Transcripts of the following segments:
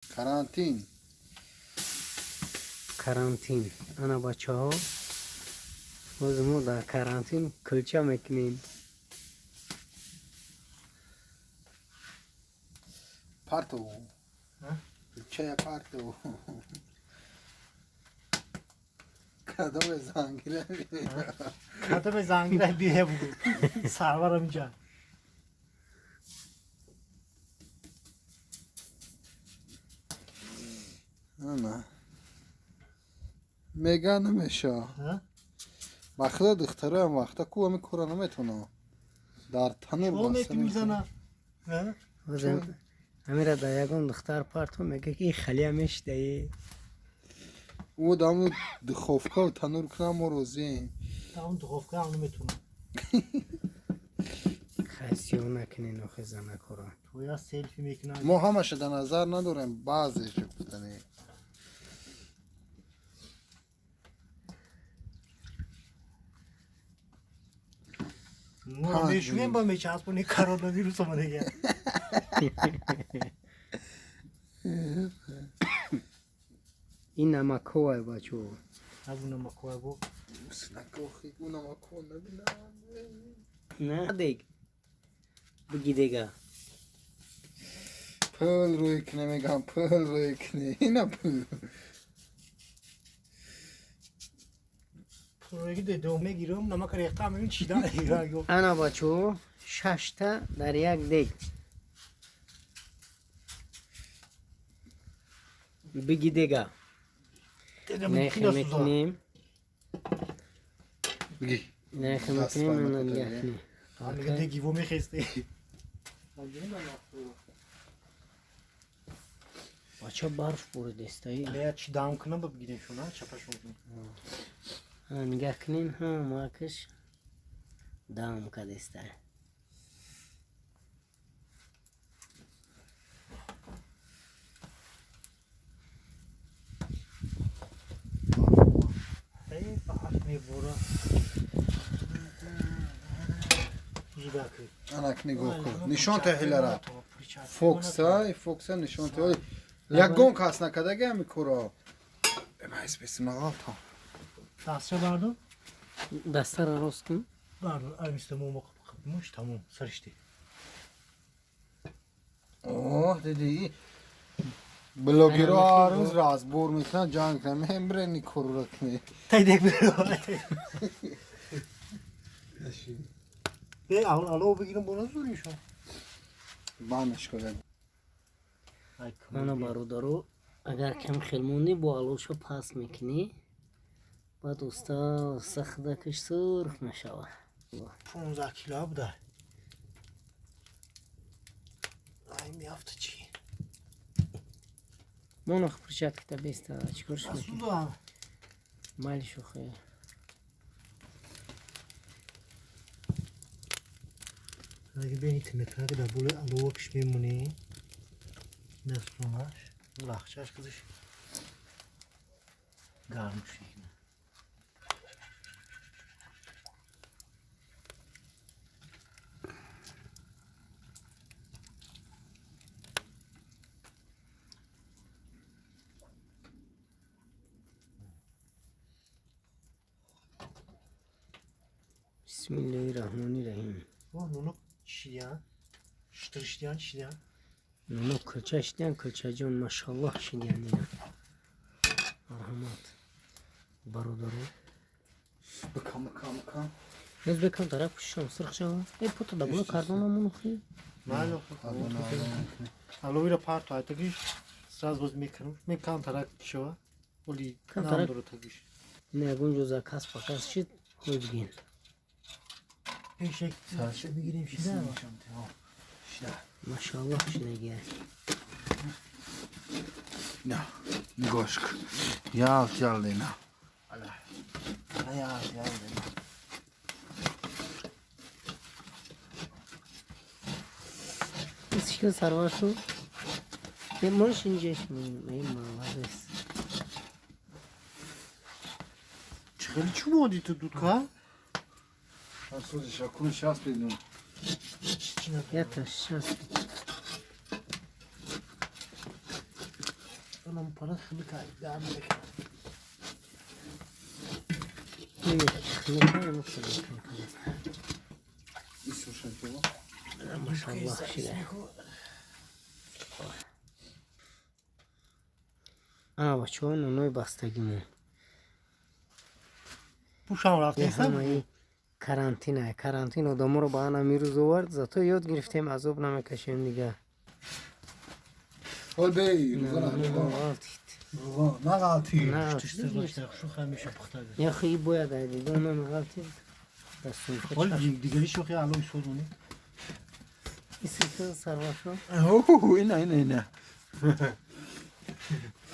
Карантин. Карантин. Ана, бачаҳо, боз мо дар карантин кулча мекунем. Парту. Кулчая парту. Кадоме зангира. Кадоме зангира бие буд. Сарварам инҷа. Ана. Мега намеша. Ба худо, духтароям вақта ку ами кора наметавонам. Дар танур Чо баста мезана? Амира дар ягон духтар парту, мега ки халия мешидаи. Ӯ даму духовка танур кунам, мо розием. Там духовка ҳам наметавонам. Хасиё накунен охе занакора. Тоя селфи мекунад. Мо ҳамаша дар назар надорем, баъзеша гуфтанем. Мо мешӯем, ба мечаспони коронавирус омадага. Ин намакҳое, бачаҳо. Абу намакҳое бо. Намакҳо набинам. На дег. Биги дега. Пул рӯй кне, мегам, пул рӯй кне. Ина пул. Мегирам, намака рехта мегирам, чида. Ана, бачаҳо, шашта дар як дег. Биги дега. Нехе мекунем. Биги. Нехе мекунем, ана нигоҳ кунем. Деги во мехесте. Бача, барф буридестаи. Я чи дам кунам, бигирем шуна, чапашон. Нигоҳ кунем, ҳамакаш дам кадеста. Барф мебора. Анак, нигоҳ кун. Нишон та ҳилара. Фокса, фокса нишон та. Ягон кас накардаги ҳами кора. Эмайс бесимағалта. Дастча бардор. Дастара рост кун. Бардор, аймиста мо муш тамом, саришти. Оҳ, диди. Блогерҳо ҳар рӯз разбор мекунанд, ҷанг кунанд. Мембрени корро кунӣ. Тай дег биро. Бе, ало бигирам, бо назуришон. Банаш кунед. Мана, бародаро, агар кам хел монӣ, бо алоша паст мекунӣ, баъд уста уста худакаш сурх мешавад. 15 кило буда. Ай, меафта чӣ? Монах перчатката беста, чикорш мекунӣ? Асуда. Майли, шухе. Аги бени тинакак дар болои аловакш мемонӣ. Дастонаш, лахчаш қизиш гарм шуд. Бисмиллоҳи раҳмони раҳим. Нуну чишидиян? Шитир шидиян, чишидиян? Нуну кулча шидиян, кулчаҷон, машаллоҳ, шидиян ина. Марҳамат. Бародаро. Бикам, бикам, бикам. Нез бекам тараф пушам сурх шава. Э, пута да було кардона монухи. Майли. Аловира парту айтагиш. Сразу боз мекунам. Мекам тарак шава. Оли нам дору тагиш. Не, ягон ҷо заказ паказ шид, ҳой бигин. Пешек сарша бигирем, шида. Машаллоҳ, шидагия. На, нигоҳш кун. Ялт ялт ина. Ала. Ялт ялт ина. Исшкил сарвар шу. Можешь инҷаш мей, молодец. Чӣ хеле чӣ моди ту дудка? Сӯзиша кун, шаст бидун. Ята шаст. Нам пора хныкай, гарм мекунад. Машаллах шида. Ана, бачаҳо, нонои бастагимон. Пушам рафтесам. Ҳамаи карантина, карантин одаморо ба ана мирӯз овард, зато ёд гирифтем, азоб намекашем дигар. Ҳол бей, нағалтӣ. Яхи бояд айдидон намеғалтид. Ҳол дигари шохи алои созонӣ. Исиса сарвашо. Ина, ина, ина.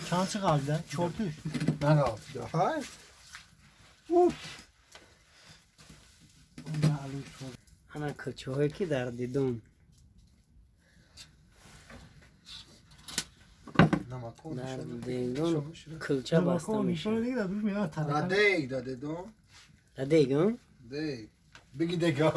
Чанд чи ғалда? Чортуш. Нағалтӣ. Ҳай. Уф. Ана кӯчаҳое ки дар дидон. Дар дидон кулча баста мешавад. Радег да дидон. Радег, Дег. Бигӣ дега.